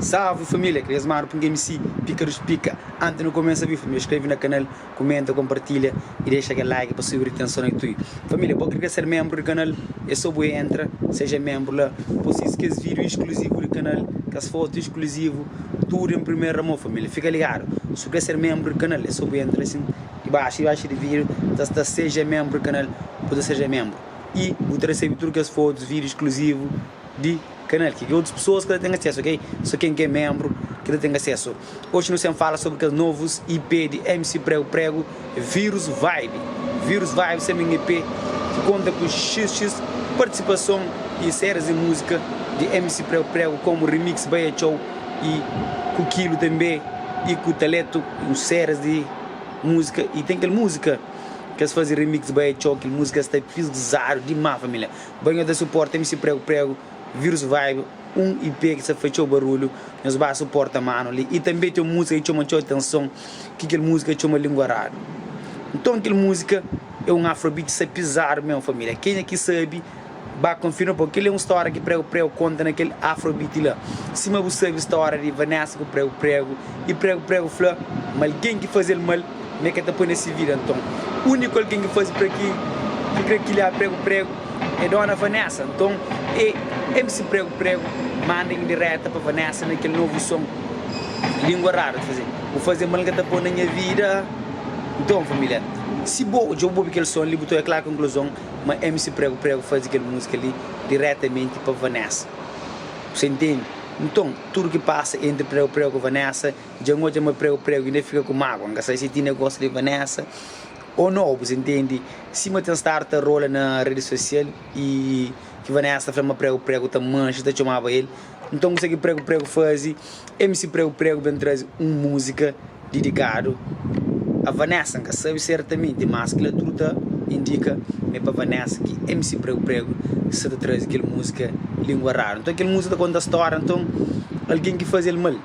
Salve família, Cris Amaro pa MC Pika dos Pika. Antes nu kumesa vídeo, família, skreve na kanal, kumenta, kompartilha i dexa kel like pa subi ritenson na YouTube. Família, bo ki kre ser membru di kanal, é so bu entra, seja membru la, bu sisti kes vídeo iskluzivu di kanal, kes fotu iskluzivu, tudu en primera mon, família. Fika ligadu, si bu kre ser membru di kanal, é so bu entra asin, dibaxu, dibaxu di vídeo ta sta seja membru di kanal, bu ta seja membru i bu ta resebe tudu kes fotus, vídeo iskluzivu di. Kanal ki otus pesoas ka ta ten asesu, ok? So ken ki é menbru ki ta ten asesu. Oxi nu sen fala sobri kes novus EP di MC Prego Prego, Virus Vibe. Virus Vibe sendo un EP ki konta ku xxx partisipason i séries di múzika di MC Prego Prego komu remix Baia Txou i ku Kilo tanbe i ku Taleto, un séries di múzika i ten kel múzika ki es faze remix Baia Txou, kel múzika sta pisgzadu dimás família. Bai nhos da suporta MC Prego Prego Virus Vibe 1 EP ki sta fai txeu barulhu nhos ba suporta mano li i tanbe ten un múzika ki txoma txeu atenson ki kel múzika txoma Linguaradu nton kel múzika é un afrobeat sta pizadu mesmu família kenha ki sabi ba konfirma pabia kel é un stória ki Prego Prego konta na kel afrobeat la sima bu sabi stória di Vanessa ku Prego Prego i Prego Prego fla ma algen ki fazel mal ma e ka ta poi na si vida nton úniku algen ki faze pra ki ki kre kilia Prego Prego é dona Vanessa nton e MC Prego Prego manda indireta pa Vanessa na kel novu son Lingua Rara ta faze bu faze mal ka ta poi na nha vida nton familia si bo dja bu obi kel son li bu ta oi kla konkluzon ma MC Prego Prego faze kel múzika li diretamenti pa Vanessa bu sa intende nton tudu ki pasa entri Prego Prego ku Vanessa Dja N odja ma pregu pregu inda fika ku mágua. N ka sabe si Tina gosta di Vanessa ô no. Bu sa intende? Sima ten stadu ta rola na redi sosial i ki Vanessa ta fla ma pregu pregu ta manxa, ta txomaba el. Nton kuzê ki pregu pregu faze? MC Pregu Pregu ben traze un múzika didikadu a Vanessa. N ka sabe sertamenti, mas kila tudu ta indika ma é pa Vanessa ki MC Pregu Pregu sta ta traze kel múzika Língua Radu. Nton kel múzika ta konta stória, nton algen ki faze-l mal.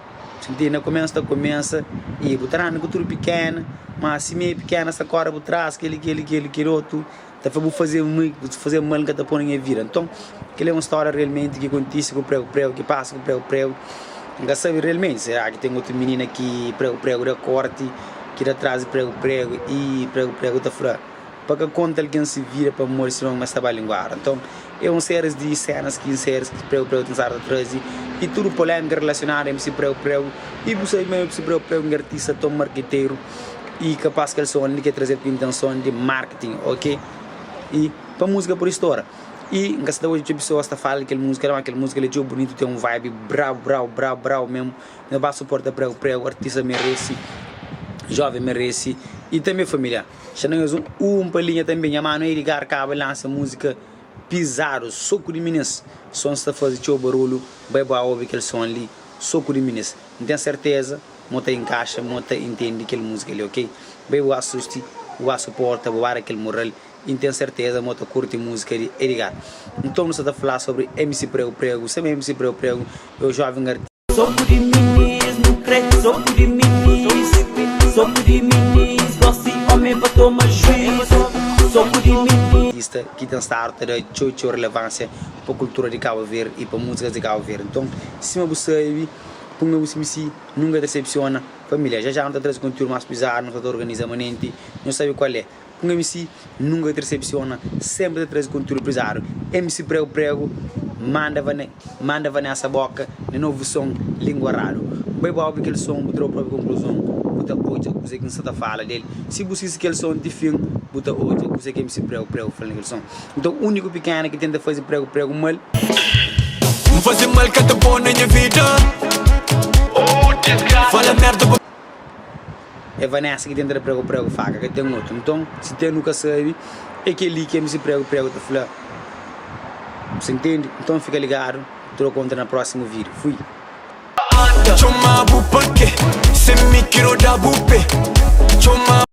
Xinti na kumensu ta kumesa i bu ta anda ku tudu pikena, ma si mi é pikena sta kore bu tras keli keli keli keli otu ta fla bu faze bu faze mal nka ta poi na nha vida. Nton keli é un stória realmenti ki kontise ku pregu pregu ki pasa ku pregu pregu N ka sabe realmenti sera ki ten otu minina ki pregu pregu da korti ki da tras di pregu pregu i pregu pregu ta fla. Pa ka konta algen si vida pamodi sinon ma es ta ba linguara. Nton, é un séris di sénas ki séris ki Pregu Pregu ten stadu ta traze i tudu polémika rilasionadu MC Pregu Pregu. I bu sabe ma MC Pregu Pregu un artista ton marketeru i kapaz kel son li ke traze-l ku intenson di marketing, ok? I pa múzika pode stora. I N ka sa ta odja txeu pesoas ta fala di kel múzika la, ma kel múzika li é txeu bunitu, ten un vibe brabu, brabu, brabu, brabu mésmu. Nhos ba suporta Pregu Pregu, artista merese, jóven merese i tanbe família. Xa na nhos un pa linha tanbe nha manu Edgar kaba lansa múzika pizadu soku di minis son sta fazi txeu barulhu bai ba obi kel son li soku di minis N ten serteza mo ta inkaxa mo ta intendi kel múzika li ok bai bu asusti bu ba suporta bu ba da kel mural i N ten serteza mo ta kurti múzika di Edgar Nton nu sta ta fla sobri MC Pregu Pregu sema MC Pregu Pregu é o jovem artista. Soku di minis, nu kre soku di minis Soku di minis, gosi omi pa toma juiz Soku di minis. Artista ki ten stadu ta da txeu txeu relevansia pa kultura di Cabo Verde i pa muzikas di Cabo Verde. Nton, sima bu sabe, Punga bu Simisi nunka ta desepsiona familia. Já já nu ta traze kontiúdu más pizadu, nu sta ta organiza manenti, nhos sabe kual é. Un MC nunka ta decepciona, sempre ta traze conteúdo prizadu. MC Prego Prego manda manda Vanessa boka na novu som Lingua Radu. Bai bu obi kel som bu tra bu propi concluzon, bu ta odja kuze ki N sta ta fala del. Si bu sisti kel som ti fin bu ta odja kuze ki MC Prego Prego fla na kel som. Nton uniku pikena ki tenta faze Prego Prego mal. N faze mal ka ta bo na nha vida Fala merda pa. É Vanessa ki tenta da prego prego faka ka ten otu nton si ten nu ka sabi é keli ki MC prego prego ta fla bu sa intendi nton fika ligadu trokontra na próximo vídeo fui. Txoma bu pa ke? Sen mi ki roda bu pe Txoma.